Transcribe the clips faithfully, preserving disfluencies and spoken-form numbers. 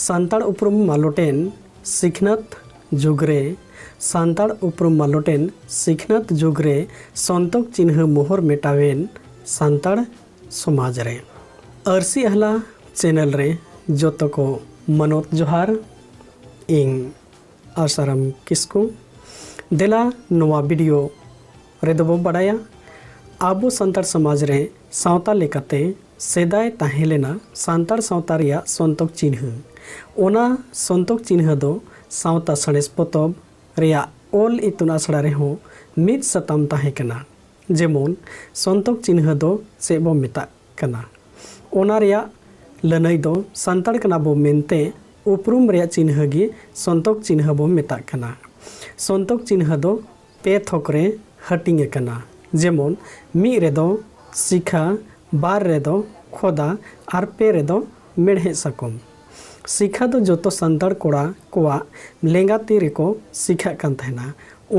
ᱥᱟᱱᱛᱟᱲ ᱩᱯᱨᱩᱢ ᱢᱟᱞᱚᱴᱮᱱ ᱥᱤᱠᱷᱱᱟᱹᱛ ᱡᱩᱜᱽ ᱨᱮ, ᱥᱟᱱᱛᱟᱲ ᱩᱯᱨᱩᱢ ᱢᱟᱞᱚᱴᱮᱱ ᱥᱤᱠᱷᱱᱟᱹᱛ ᱡᱩᱜᱽ ᱨᱮ ᱥᱚᱱᱛᱚᱠ ᱪᱤᱱᱦᱟᱹ ᱢᱚᱦᱚᱨ ᱢᱮᱴᱟᱣᱮᱱ ᱥᱟᱱᱛᱟᱲ ᱥᱚᱢᱟᱡᱽ ᱨᱮ᱾ ᱟᱹᱨᱥᱤ ᱟᱦᱞᱟ ᱪᱮᱱᱮᱞ ᱨᱮ ᱡᱚᱛᱚ ᱠᱚ ᱢᱟᱱᱚᱛ ᱡᱚᱦᱟᱨ᱾ ᱤᱧ ᱟᱥᱟᱨᱟᱢ ᱠᱤᱥᱠᱩ᱾ ᱫᱮᱞᱟ ᱱᱚᱣᱟ ᱵᱷᱤᱰᱤᱭᱳ ᱨᱮᱫᱚ ᱵᱚ ᱵᱟᱰᱟᱭᱟ ᱟᱵᱚ ᱥᱟᱱᱛᱟᱲ ᱥᱚᱢᱟᱡᱽ ᱨᱮ ᱥᱟᱶᱛᱟ ᱞᱮᱠᱟᱛᱮ ᱥᱮᱫᱟᱭ ᱛᱟᱦᱮᱸ ᱞᱮᱱᱟ ᱥᱟᱱᱛᱟᱲ ᱥᱟᱶᱛᱟ ᱨᱮᱭᱟᱜ ᱥᱚᱱᱛᱚᱠ ᱪᱤᱱᱦᱟᱹ᱾ ᱚᱱᱟ ᱥᱚᱱᱛᱚᱠ ᱪᱤᱱᱦᱟᱹ ᱫᱚ ᱥᱟᱶᱛᱟ ᱥᱟᱬᱮᱥ ᱯᱚᱛᱚᱵ ᱨᱮᱭᱟᱜ ᱚᱞ ᱤᱛᱩᱱ ᱟᱥᱲᱟ ᱨᱮᱦᱚᱸ ᱢᱤᱫ ᱥᱟᱛᱟᱢ ᱛᱟᱦᱮᱸ ᱠᱟᱱᱟ᱾ ᱡᱮᱢᱚᱱ ᱥᱚᱱᱛᱚᱠ ᱪᱤᱱᱦᱟᱹ ᱫᱚ ᱪᱮᱫ ᱵᱚ ᱢᱮᱛᱟᱜ ᱠᱟᱱᱟ? ᱚᱱᱟ ᱨᱮᱭᱟᱜ ᱞᱟᱹᱱᱟᱹᱭ ᱫᱚ ᱥᱟᱱᱛᱟᱲ ᱠᱟᱱᱟ ᱵᱚ ᱢᱮᱱᱛᱮ ᱩᱯᱨᱩᱢ ᱨᱮᱭᱟᱜ ᱪᱤᱱᱦᱟᱹ ᱜᱮ ᱥᱚᱱᱛᱚᱠ ᱪᱤᱱᱦᱟᱹ ᱵᱚ ᱢᱮᱛᱟᱜ ᱠᱟᱱᱟ᱾ ᱥᱚᱱᱛᱚᱠ ᱪᱤᱱᱦᱟᱹ ᱫᱚ ᱯᱮ ᱛᱷᱚᱠ ᱨᱮ ᱦᱟᱹᱴᱤᱧ ᱟᱠᱟᱱᱟ᱾ ᱡᱮᱢᱚᱱ ᱢᱤᱫ ᱨᱮᱫᱚ ᱥᱤᱠᱷᱟ, ᱵᱟᱨ ᱨᱮᱫᱚ ᱠᱷᱚᱫᱟ ᱟᱨ ᱯᱮ ᱨᱮᱫᱚ ᱢᱮᱲᱦᱮᱫ ᱥᱟᱠᱚᱢ᱾ ᱥᱤᱠᱷᱟ ᱫᱚ ᱡᱚᱛᱚ ᱥᱟᱱᱛᱟᱲ ᱠᱚᱲᱟ ᱠᱚᱣᱟᱜ ᱞᱮᱸᱜᱟ ᱛᱤ ᱨᱮᱠᱚ ᱥᱤᱠᱷᱟᱜ ᱠᱟᱱ ᱛᱟᱦᱮᱱᱟ᱾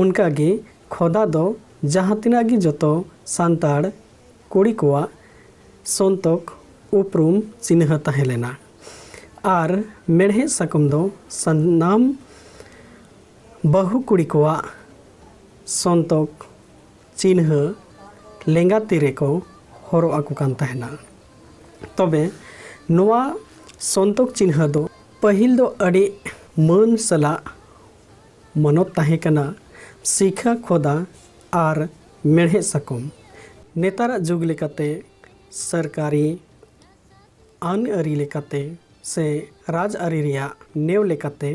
ᱚᱱᱠᱟᱜᱮ ᱠᱷᱚᱫᱟ ᱫᱚ ᱡᱟᱦᱟᱸ ᱛᱤᱱᱟᱹᱜ ᱜᱮ ᱡᱚᱛᱚ ᱥᱟᱱᱛᱟᱲ ᱠᱩᱲᱤ ᱠᱚᱣᱟᱜ ᱥᱚᱱᱛᱚᱠ ᱩᱯᱨᱩᱢ ᱪᱤᱱᱦᱟᱹ ᱛᱟᱦᱮᱸ ᱞᱮᱱᱟ᱾ ᱟᱨ ᱢᱮᱲᱦᱮᱫ ᱥᱟᱠᱚᱢ ᱫᱚ ᱥᱟᱱᱟᱢ ᱵᱟᱹᱦᱩ ᱠᱩᱲᱤ ᱠᱚᱣᱟᱜ ᱥᱚᱱᱛᱚᱠ ᱪᱤᱱᱦᱟᱹ ᱞᱮᱸᱜᱟ ᱛᱤ ᱨᱮᱠᱚ ᱦᱚᱨᱚᱜ ᱟᱠᱚ ᱠᱟᱱ ᱛᱟᱦᱮᱱᱟ᱾ ᱛᱚᱵᱮ ᱱᱚᱣᱟ ᱥᱚᱱᱛᱚᱠ ᱪᱤᱱᱦᱟᱹ ᱫᱚ ᱯᱟᱹᱦᱤᱞ ᱫᱚ ᱟᱹᱰᱤ ᱢᱟᱹᱱ ᱥᱟᱞᱟᱜ ᱢᱟᱱᱚᱛ ᱛᱟᱦᱮᱸ ᱠᱟᱱᱟ ᱥᱤᱠᱷᱟ, ᱠᱷᱚᱫᱟ ᱟᱨ ᱢᱮᱲᱦᱮᱫ ᱥᱟᱠᱚᱢ᱾ ᱱᱮᱛᱟᱨᱟᱜ ᱡᱩᱜᱽ ᱞᱮᱠᱟᱛᱮ ᱥᱚᱨᱠᱟᱨᱤ ᱟᱹᱱ ᱟᱹᱨᱤ ᱞᱮᱠᱟᱛᱮ ᱥᱮ ᱨᱟᱡᱽ ᱟᱹᱨᱤ ᱨᱮᱭᱟᱜ ᱱᱮᱣ ᱞᱮᱠᱟᱛᱮ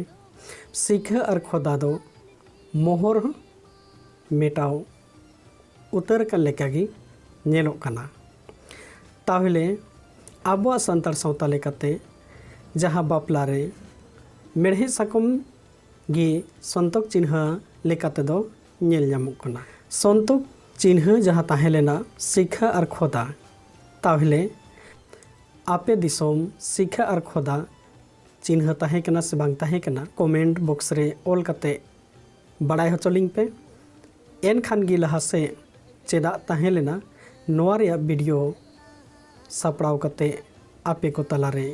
ᱥᱤᱠᱷᱟᱹ ᱟᱨ ᱠᱷᱚᱫᱟ ᱫᱚ ᱢᱚᱦᱚᱨ ᱢᱮᱴᱟᱣ ᱩᱛᱟᱹᱨ ᱟᱠᱟᱱ ᱞᱮᱠᱟᱜᱮ ᱧᱮᱞᱚᱜ ᱠᱟᱱᱟ᱾ ᱛᱟᱦᱚᱞᱮ ᱟᱵᱚᱣᱟᱜ ᱥᱟᱱᱛᱟᱲ ᱥᱟᱶᱛᱟ ᱞᱮᱠᱟᱛᱮ ᱡᱟᱦᱟᱸ ᱵᱟᱯᱞᱟ ᱨᱮ ᱢᱮᱲᱦᱮᱫ ᱥᱟᱠᱚᱢ ᱜᱮ ᱥᱚᱱᱛᱚᱠ ᱪᱤᱱᱦᱟᱹ ᱞᱮᱠᱟ ᱛᱮᱫᱚ ᱧᱮᱞ ᱧᱟᱢᱚᱜ ᱠᱟᱱᱟ᱾ ᱥᱚᱱᱛᱚᱠ ᱪᱤᱱᱦᱟᱹ ᱡᱟᱦᱟᱸ ᱛᱟᱦᱮᱸ ᱞᱮᱱᱟ ᱥᱤᱠᱷᱟ ᱟᱨ ᱠᱷᱚᱫᱟ, ᱛᱟᱦᱚᱞᱮ ᱟᱯᱮ ᱫᱤᱥᱚᱢ ᱥᱤᱠᱷᱟ ᱟᱨ ᱠᱷᱚᱫᱟ ᱪᱤᱱᱦᱟᱹ ᱛᱟᱦᱮᱸ ᱠᱟᱱᱟ ᱥᱮ ᱵᱟᱝ ᱛᱟᱦᱮᱸ ᱠᱟᱱᱟ, ᱠᱚᱢᱮᱱᱴ ᱵᱚᱠᱥ ᱨᱮ ᱚᱞ ᱠᱟᱛᱮ ᱵᱟᱲᱟᱭ ᱦᱚᱪᱚ ᱞᱤᱧ ᱯᱮ᱾ ᱮᱱᱠᱷᱟᱱ ᱜᱮ ᱞᱟᱦᱟ ᱥᱮᱫ ᱪᱮᱫᱟᱜ ᱛᱟᱦᱮᱸ ᱞᱮᱱᱟ ᱱᱚᱣᱟ ᱨᱮᱭᱟᱜ ᱵᱷᱤᱰᱤᱭᱳ ᱥᱟᱯᱲᱟᱣ ᱠᱟᱛᱮ ᱟᱯᱮ ᱠᱚ ᱛᱟᱞᱟᱨᱮ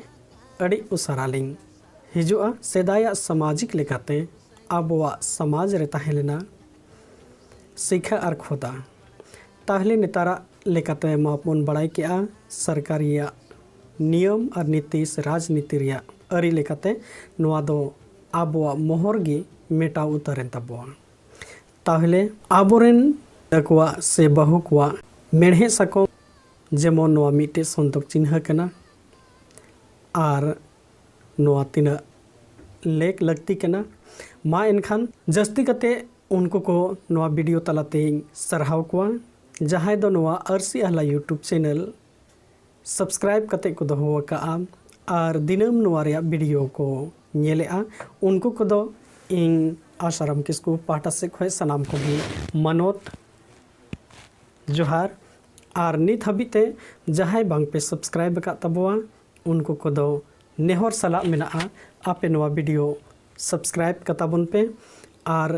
ᱟᱹᱰᱤ ᱩᱥᱟᱹᱨᱟ ᱞᱤᱧ ᱦᱤᱡᱩᱜᱼᱟ᱾ ᱥᱮᱫᱟᱭᱟᱜ ᱥᱟᱢᱟᱡᱤᱠ ᱞᱮᱠᱟᱛᱮ ᱟᱵᱚᱣᱟᱜ ᱥᱚᱢᱟᱡᱽ ᱨᱮ ᱛᱟᱦᱮᱸ ᱞᱮᱱᱟ ᱥᱤᱠᱷᱟ ᱟᱨ ᱠᱷᱚᱫᱟ᱾ ᱛᱟᱦᱞᱮ ᱱᱮᱛᱟᱨᱟᱜ ᱞᱮᱠᱟᱛᱮ ᱢᱟᱵᱚᱱ ᱵᱟᱲᱟᱭ ᱠᱮᱜᱼᱟ, ᱥᱚᱨᱠᱟᱨᱤᱭᱟᱜ ᱱᱤᱭᱚᱢ ᱟᱨ ᱱᱤᱛᱤ ᱥᱮ ᱨᱟᱡᱽᱱᱤᱛᱤ ᱨᱮᱭᱟᱜ ᱟᱹᱨᱤ ᱞᱮᱠᱟᱛᱮ ᱱᱚᱣᱟ ᱫᱚ ᱟᱵᱚᱣᱟᱜ ᱢᱚᱦᱚᱨ ᱜᱮ ᱢᱮᱴᱟᱣ ᱩᱛᱟᱹᱨᱮᱱ ᱛᱟᱵᱚᱣᱟ᱾ ᱛᱟᱦᱞᱮ ᱟᱵᱚᱨᱮᱱ ᱛᱤᱨᱞᱟᱹ ᱠᱚᱣᱟᱜ ᱥᱮ ᱵᱟᱹᱦᱩ ᱠᱚᱣᱟᱜ ᱢᱮᱲᱦᱮᱫ ᱥᱟᱠᱚᱢ, ᱡᱮᱢᱚᱱ ᱱᱚᱣᱟ ᱢᱤᱫᱴᱮᱡ ᱥᱚᱱᱛᱚᱠ ᱪᱤᱱᱦᱟᱹ ᱠᱟᱱᱟ, ᱟᱨ ᱱᱚᱣᱟ ᱛᱤᱱᱟᱹᱜ ᱞᱮᱠ ᱞᱟᱹᱠᱛᱤ ᱠᱟᱱᱟ᱾ ᱢᱟ ᱮᱱᱠᱷᱟᱱ ᱡᱟᱹᱥᱛᱤ ᱠᱟᱛᱮ ᱩᱱᱠᱩ ᱠᱚ ᱱᱚᱣᱟ ᱵᱷᱤᱰᱤᱭᱳ ᱛᱟᱞᱟᱛᱮᱧ ᱥᱟᱨᱦᱟᱣ ᱠᱚᱣᱟ, ᱡᱟᱦᱟᱸᱭ ᱫᱚ ᱱᱚᱣᱟ ᱟᱹᱨᱥᱤ ᱟᱦᱞᱟ YouTube ᱪᱮᱱᱮᱞ ᱥᱟᱵᱥᱠᱨᱟᱭᱤᱵ ᱠᱟᱛᱮ ᱠᱚ ᱫᱚᱦᱚ ᱟᱠᱟᱫᱼᱟ ᱟᱨ ᱫᱤᱱᱟᱹᱢ ᱱᱚᱣᱟ ᱨᱮᱭᱟᱜ ᱵᱷᱤᱰᱤᱭᱳ ᱠᱚ ᱧᱮᱞᱮᱫᱼᱟ᱾ ᱩᱱᱠᱩ ᱠᱚᱫᱚ ᱤᱧ ᱟᱥᱟᱨᱟᱢ ᱠᱤᱥᱠᱩ ᱯᱟᱦᱴᱟ ᱥᱮᱫ ᱠᱷᱚᱱ ᱥᱟᱱᱟᱢ ᱠᱚᱜᱮ ᱢᱟᱱᱚᱛ ᱡᱚᱦᱟᱨ᱾ ᱟᱨ ᱱᱤᱛ ᱦᱟᱹᱵᱤᱡ ᱛᱮ ᱡᱟᱦᱟᱸᱭ ᱵᱟᱝ ᱯᱮ ᱥᱟᱵᱥᱠᱨᱟᱭᱤᱵ ᱟᱠᱟᱫ ᱛᱟᱵᱚᱣᱟ, ᱩᱱᱠᱩ ᱠᱚᱫᱚ ᱱᱮᱦᱚᱨ ᱥᱟᱞᱟᱜ ᱢᱮᱱᱟᱜᱼᱟ, ᱟᱯᱮ ᱱᱚᱣᱟ ᱵᱷᱤᱰᱤᱭᱳ ᱥᱟᱵᱥᱠᱨᱟᱭᱤᱵ ᱠᱟᱛᱟ ᱵᱚᱱ ᱯᱮ ᱟᱨ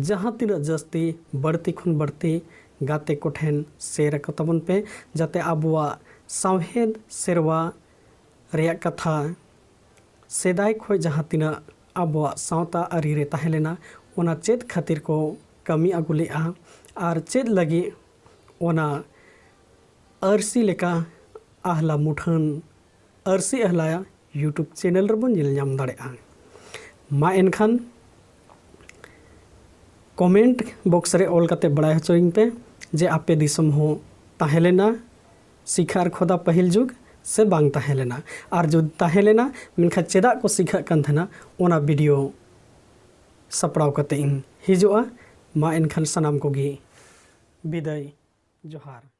ᱡᱟᱦᱟᱸ ᱛᱤᱱᱟᱹᱜ ᱡᱟᱹᱥᱛᱤ ᱵᱟᱹᱲᱛᱤ ᱠᱷᱚᱱ ᱵᱟᱹᱲᱛᱤ ᱜᱟᱛᱮ ᱠᱚᱴᱷᱮᱱ ᱥᱮᱭᱟᱨ ᱟᱠᱚ ᱛᱟᱵᱚᱱ ᱯᱮ, ᱡᱟᱛᱮ ᱟᱵᱚᱣᱟᱜ ᱥᱟᱶᱦᱮᱫ ᱥᱮᱨᱣᱟ ᱨᱮᱭᱟᱜ ᱠᱟᱛᱷᱟ, ᱥᱮᱫᱟᱭ ᱠᱷᱚᱱ ᱡᱟᱦᱟᱸ ᱛᱤᱱᱟᱹᱜ ᱟᱵᱚᱣᱟᱜ ᱥᱟᱶᱛᱟ ᱟᱹᱨᱤ ᱨᱮ ᱛᱟᱦᱮᱸ ᱞᱮᱱᱟ, ᱚᱱᱟ ᱪᱮᱫ ᱠᱷᱟᱹᱛᱤᱨ ᱠᱚ ᱠᱟᱹᱢᱤ ᱟᱹᱜᱩ ᱞᱮᱫᱼᱟ ᱟᱨ ᱪᱮᱫ ᱞᱟᱹᱜᱤᱫ ᱚᱱᱟ ᱟᱹᱨᱥᱤ ᱞᱮᱠᱟ ᱟᱦᱞᱟ ᱢᱩᱴᱷᱟᱹᱱ ᱟᱹᱨᱥᱤ ᱟᱦᱞᱟ YouTube ᱪᱮᱱᱮᱞ ᱨᱮᱵᱚᱱ ᱧᱮᱞ ᱧᱟᱢ ᱫᱟᱲᱮᱭᱟᱜᱼᱟ᱾ ᱢᱟ ᱮᱱᱠᱷᱟᱱ ᱠᱚᱢᱮᱱᱴ ᱵᱚᱠᱥ ᱨᱮ ᱚᱞ ᱠᱟᱛᱮ ᱵᱟᱲᱟᱭ ᱦᱚᱪᱚᱭᱤᱧ ᱯᱮ ᱡᱮ ᱟᱯᱮ ᱫᱤᱥᱚᱢ ᱦᱚᱸ ᱛᱟᱦᱮᱸ ᱞᱮᱱᱟ ᱥᱤᱠᱷᱟ ᱟᱨ ᱠᱷᱚᱫᱟ ᱯᱟᱹᱦᱤᱞ ᱡᱩᱜᱽ ᱥᱮ ᱵᱟᱝ ᱛᱟᱦᱮᱸ ᱞᱮᱱᱟ, ᱟᱨ ᱡᱩᱫᱤ ᱛᱟᱦᱮᱸ ᱞᱮᱱᱟ, ᱢᱮᱱᱠᱷᱟᱱ ᱪᱮᱫᱟᱜ ᱠᱚ ᱥᱤᱠᱷᱟᱜ ᱠᱟᱱ ᱛᱟᱦᱮᱱᱟ, ᱚᱱᱟ ᱵᱷᱤᱰᱤᱭᱳ ᱥᱟᱯᱲᱟᱣ ᱠᱟᱛᱮ ᱤᱧ ᱦᱤᱡᱩᱜᱼᱟ᱾ ᱢᱟ ᱮᱱᱠᱷᱟᱱ ᱥᱟᱱᱟᱢ ᱠᱚᱜᱮ ᱵᱤᱫᱟᱹᱭ, ᱡᱚᱦᱟᱨ᱾